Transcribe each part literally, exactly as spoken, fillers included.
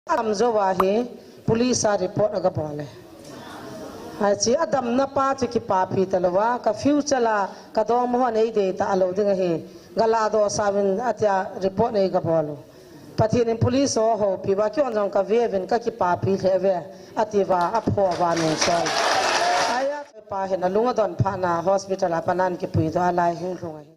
Adam jou a hi police a report aga bol e. Hiche adamna pa chu kipapi talouva, ka future la ka dongma hon eidei talou ding ahi. Gala doh sauvin atia report nei ga bol u. Pathen in police ho ahoupi uva, keiho jong ka ve uvin ka kipapi lheh uve, ati uva, apho uva nung chun. Ahi a, pa hin alung adon phat na hospital a pat na ana kipui doh a lai hung lhung ahi.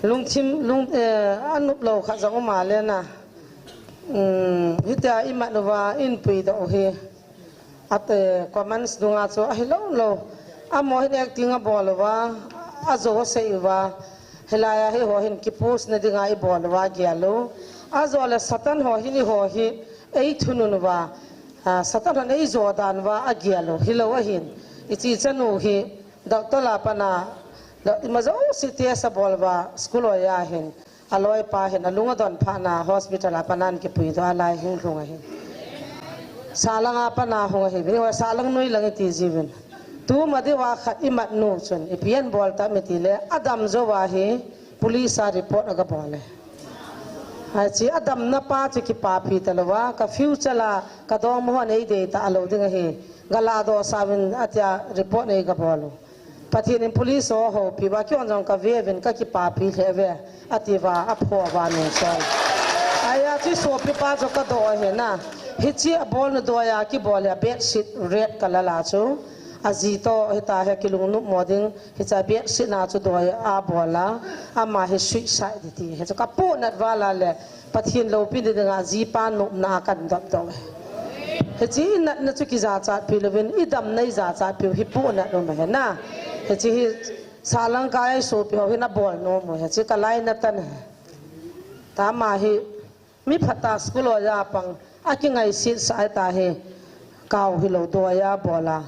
Lungthim, lung, eh, anop lou khat jong um a le na. Um, hitia imat uva, eipui doh u hi. At, eh, comments dunga chu ahi lou lou. Amaho hin acting abol uva, ajou asei uva. Hilai a hiho hin kipost na dinga ibol uva gel u. Ajou le Satan ho hin eiho hi eithunun uva. Ah, Satan hon eijo dan uva agel u. Hilou ahin. Hiche chanu hi doctor a pat na, ima jouse test abol uva, school loi a hin. Aloipa hin alung adon phat na hospital a pat na ana kipui doh a lai hung lhung ahi. Sahlang a pat na hung ahi. Hiho sahlang noi lang iti jiuvin. Tuma diuva khat imat nu chun ipi abol tam iti le, adam jou a hi police a report aga bol e. Hiche adamna pa chu kipapi talouva, ka future la ka dongma hon eidei talou ding ahi. Gala doh sauvin atia report nei ga bol u. Pathen in police ho ahoupi uva, keiho jong ka ve uvin ka kipapi lheh uve, ati uva, apho uva nung chun. Ahi a, hiche sopipa chu ka doh ahi na. Hiche abol na doh a kibol a bedsheet red color la chu. Aji toh hitia hi kilungnop mo ding, hiche bedsheet na chu doh a abol a, ama hi suicide ti. Hichu ka pohnat val a le, Pathen loupi ding dinga jipa nopna a kan dop doh e. Hiche inatna chu kijachat pi louvin, idamna ijachat piu hi pohnat um ahi na. Hiche hi sahlang kai a isopi ho hin abol nom u, hiche ka lainat ahi. Tama hi mi phatah school loi a pang, akingaiset sah ahi ta hi, kau hilou doh a bol a,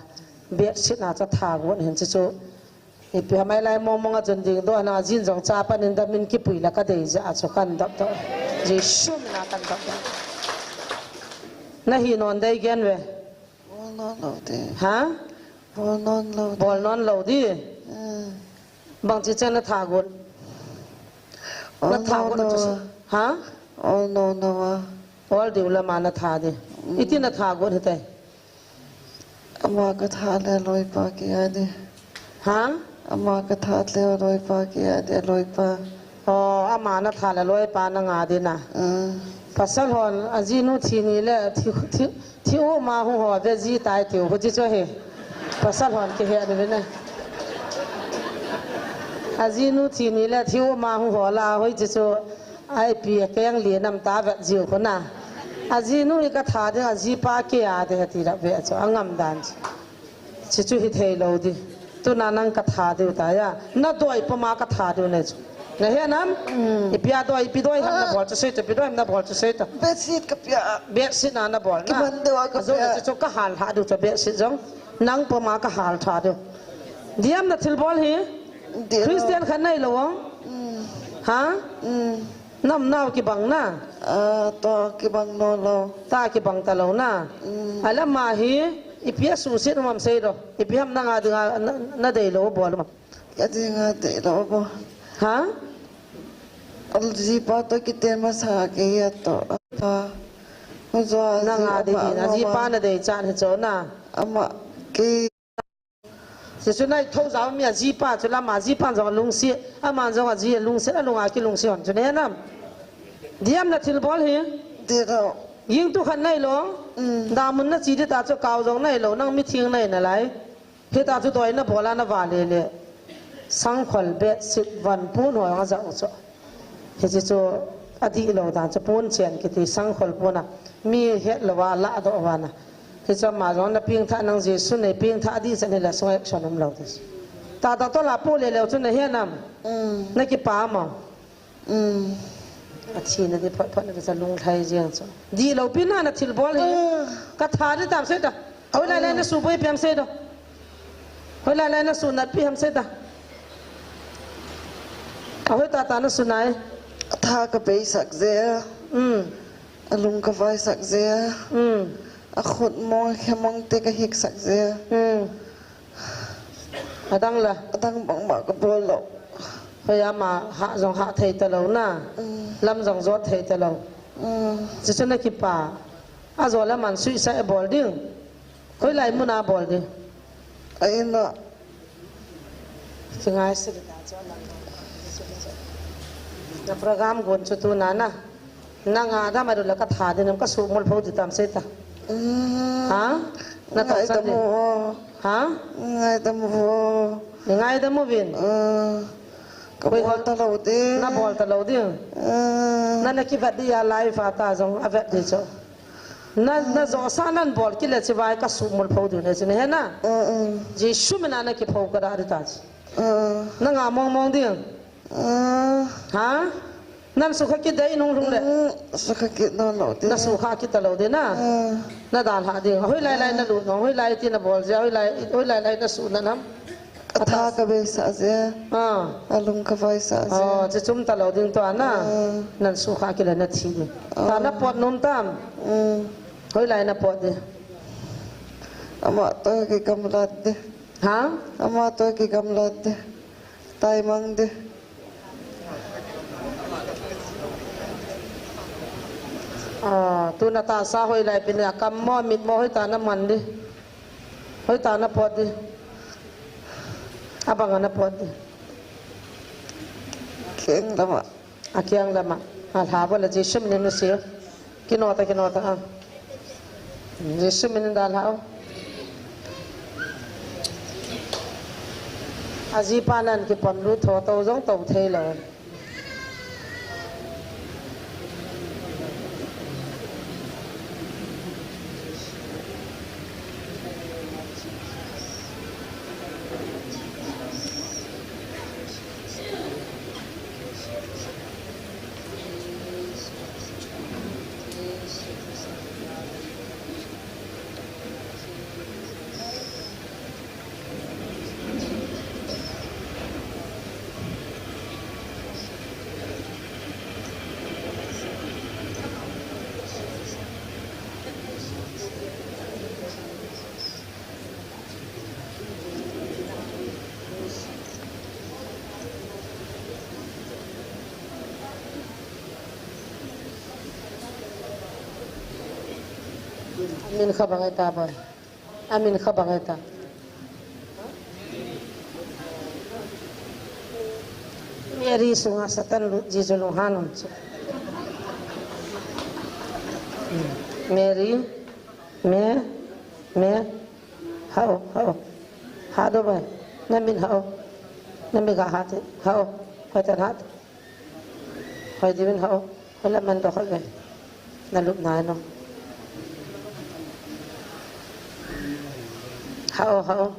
bedsheet na chu atha got hin hiche chu. Ipi ham, ahilai mong mong a chun ding doh na, ajin jong chapan in damin kipui la ka dei jeh a chu kan dop doh. Jesu min a kan dop doh. Na hi non dei gen ve. Bol non lou di. Ha? Bol non lou di. Bol non lou di. Ah. Bang chi chen na tha got. Na tha got na chu. Ha? Ol no no a. Ol diu lama na tha di. Mm. Iti na tha got hitai. Ama ka that le aloipa kei a di. Ha? Ama ka that le aloipa kei a di, aloipa. Oh, ama na that le aloipa na nga di na. Ah. Pasal hon, ajinu thi ni le, thi, thi, thi u ma hu ho, ve ji tai tiu, hu ji cho he. Pasal hon kihe ni ve ne. Ajinu thi ni le, thi u ma hu ho la, hoi ji cho. Ai pi a keng li nam ta vet jiu khu na. Ajinu hi ka tha ding, ajipa kei a ding ti la ve chu angam dan chu. Chi chu hi thei lou di. Tuna nang ka tha diu ta ya. Na doi puma ka tha diu ne chu. Na he nam? Mm. Ipi a doi, ipi doi ham na bol chu sei ta, ipi doi ham na bol chu sei ta. Bedsheet ka pia. Bedsheet na na bol na. Kiman deu a ka pia. Ajo chu ka hal ha diu chu bedsheet jong. Nang puma ka hal tha diu. Diam na thil bol hi? Dilo. Christian khat nai lo ong? Mm. Ha? Mm. Nam nau kibang na? Ah, to kibang no lo. Ta kibang ta lo na? Mm. Ala ma hi, ipi a susit um am sei lo. Ipi ham nanga dinga na, na dei lo bol um am? Ka dinga dei lo bol. Ha? Al jipa to kiten masa ke ya to. Ta. Nanga dei na, jipa na dei chan hi cho na. Ama ke Jesu nai tho jao mi a jipa chu lama jipa jong lungsi, ama jong a ji lungsi, a lunga kilungsi hon chu ne nam. Diam na thil bol hi? Dilo. Ying tu khan nai lo. Mm. Damun na chi di ta chu kau jong nai lo, nang mi thing nai na lai. Hita chu doi na bol a na va le le. Sangkhol bedsheet van pun ho nga ja u chu. Hiche chu adih lou dan chu pon chen kiti sangkhol pon a mi het lou va la doh vana. Hichu ama jong na pengthah nang Jesu nei pengthah ding chan hile sunga action um lou ti. Ta ta to la pu le leu chu na he nam. Mm. Na kipa mo. Mm. Athi na di phot phot na sa lunglhai jeng chu. Dih lou pi na na thil bol hi. Ah. Ka tha di tam se ta. Ahoilai lai na suboi pi ham sei doh. Hoilai lai na sunat pi ham sei ta. Ahoi tata na sunai. Atha ka beisak jeh a. Hmm. Alung ka vaisak jeh a. Hmm. Akhut mong, khe mong te ka hiksak jeh a. Hmm. Adang la. Adang bangma ka bol lou. Hoi ama ha jong ha thei talou na. Mm. Lam jong jot thei talou. Mm. Chuchu na kipa. Ajo le man suicide abol ding. Hoilai muna bol ding. A in a. Kingai se. Na program gon chu tuna na. Nanga dam a dula ka tha dinam ka sumol pho di tam sei ta. Mm. Ha? Na ta ngai chan dam di. Vo. Ha? Ngai dam vo. Ni ngai dam uvin. Mm. Ka bol talou di. Na bol talou di. Mm. Na na kivet di a live a ta jong avet di chu. Na, na jo sa nan bol kile chi vai ka sumol pho di ne chi ne he na. Mm, mm. Jesu mina na kipho ka da di ta chi. Mm. Nanga mong mong di. Ah. Ha? Nan sukha kit dei nung lung le. Mm, sukha kit na lou te. Na sukha kit ta lou te na. Ah. Na dalha ding. Hoilai lai na lut nung, hoilai ti na bol jeh, hoilai, hoilai lai na su na nam. Atha ka beisak jeh. Ah. Alung ka vaisak jeh. Oh, chi chum ta lou ding tua na. Ah. Nan sukha kit le na thi ding. Ah. Ta na pot nom tam. Mm. Hoilai na pot ding. Ama toh kigamlat ding. Ha? Ama toh kigamlat ding. Taimang ding. Ah, tuna tahsa hoilai pi na kam mo, mit mo, hoitah na man di. Hoitah na pot di. Abang a na pot di. Keng lama. Akiang lama. Alha bol a Jesu minin nusi. Kino ta, kino ta, ah. Jesu minin dalha o. Ajipa nan kipon lut tho to jong to thei lou. Amin kha bang ahi ta boi. Amin kha bang ahi ta. Mary sunga Satan lut ji chu lunghan um chu. Mary, me, me, hao, hao. Ha do bai. Na min hao. Na mi ga ha te. Hao. Hoi tan ha te. Hoi diuvin hao. Hoi la man do hoi bai. Na lup na no. Hao, hao.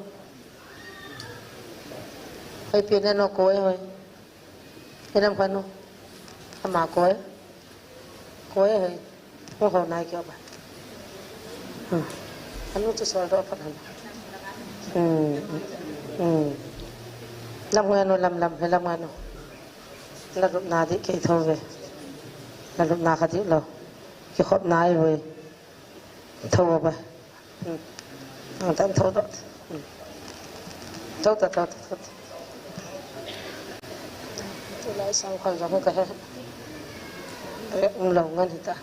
Hoi pi na no koi hoi. Hinam kha nu. Ama koi. Koi hoi. Hung ho nai kio ba. Hmm. Anu chu sol do phat han. Hmm. Hmm. Lam ngai nu, lam, lam, he lam ngai nu. Na lup na di kei tho ve. Na lup na kha di lo. Ki khop nai ve. Tho ba. Hmm. Ang tan tho dot. Hmm. Tho ta, tho ta, tho ta. Tulai sang khon jong ka he. Re, um lo ngan hita.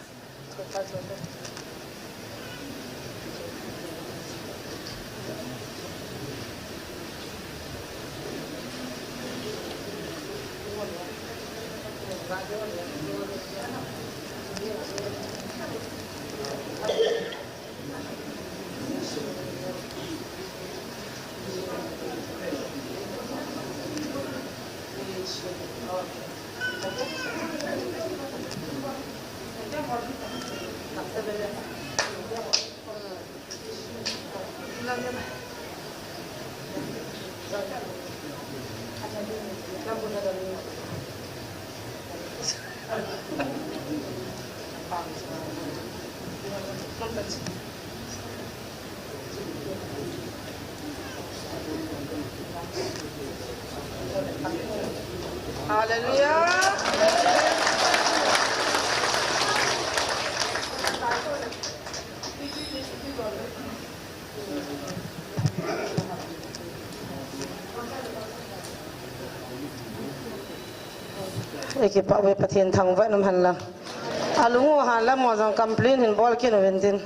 Hallelujah. Ei kipah uve, Pathen thangvah in um hen lang. Alung u hanlam u jong complain hin bol kit uvin tin.